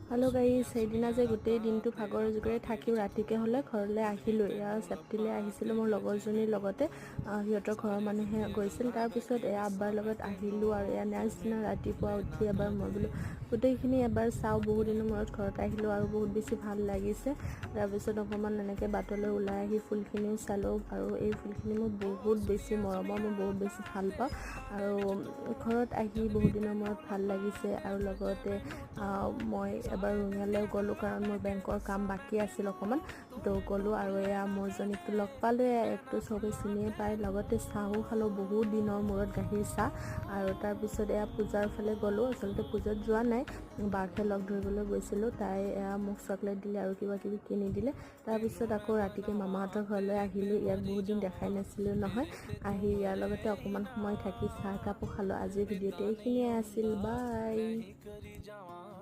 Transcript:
Hello' guys, সেইদিনা যে গোটেই দিনটো ভাগৰ জোগৰে থাকিও ৰাতিকে হ'লে ঘৰলৈ আহিলোঁ। এয়া চেপ্তিলৈ আহিছিলোঁ মোৰ লগৰজনীৰ লগতে, সিহঁতৰ ঘৰৰ মানুহে গৈছিল। তাৰপিছত এয়া আব্বাৰ লগত আহিলোঁ আৰু এয়া নেক্সট দিনা ৰাতিপুৱা উঠি এবাৰ মই বোলো গোটেইখিনি এবাৰ চাওঁ। বহুত দিনৰ মূৰত ঘৰত আহিলোঁ আৰু বহুত বেছি ভাল লাগিছে। তাৰপিছত অকণমান এনেকৈ বাটলৈ ওলাই আহি ফুলখিনিও চালোঁ আৰু এই ফুলখিনি মোৰ বহুত বেছি মৰমৰ, মই বহুত বেছি ভাল পাওঁ। আৰু ঘৰত আহি বহুত দিনৰ মূৰত ভাল লাগিছে। আৰু লগতে মই এবাৰ ৰঙিয়ালৈও গ'লোঁ, কাৰণ মোৰ বেংকৰ কাম বাকী আছিল অকণমান, তো গ'লোঁ। আৰু এয়া মোৰজনীকতো লগ পালোঁৱে, একটো চবেই চিনিয়ে পায়। লগতে চাহো খালোঁ বহুত দিনৰ মূৰত, গাখীৰ চাহ। আৰু তাৰপিছত এয়া পূজাৰ ফালে গ'লোঁ। আচলতে পূজাত যোৱা নাই, বাকহে লগ ধৰিবলৈ গৈছিলোঁ। তাই এয়া মোক চকলেট দিলে আৰু কিবা কিবি কিনি দিলে। তাৰপিছত আকৌ ৰাতিকে মামাহঁতৰ ঘৰলৈ আহিলোঁ। ইয়াক বহুত দিন দেখাই নাছিলোঁ নহয়। আহি ইয়াৰ লগতে অকণমান সময় থাকি চাহ একাপো খালোঁ। আজিৰ ভিডিঅ'টো এইখিনিয়ে আছিল। বাই। ਕਰੀ ਜਾਵਾਂ।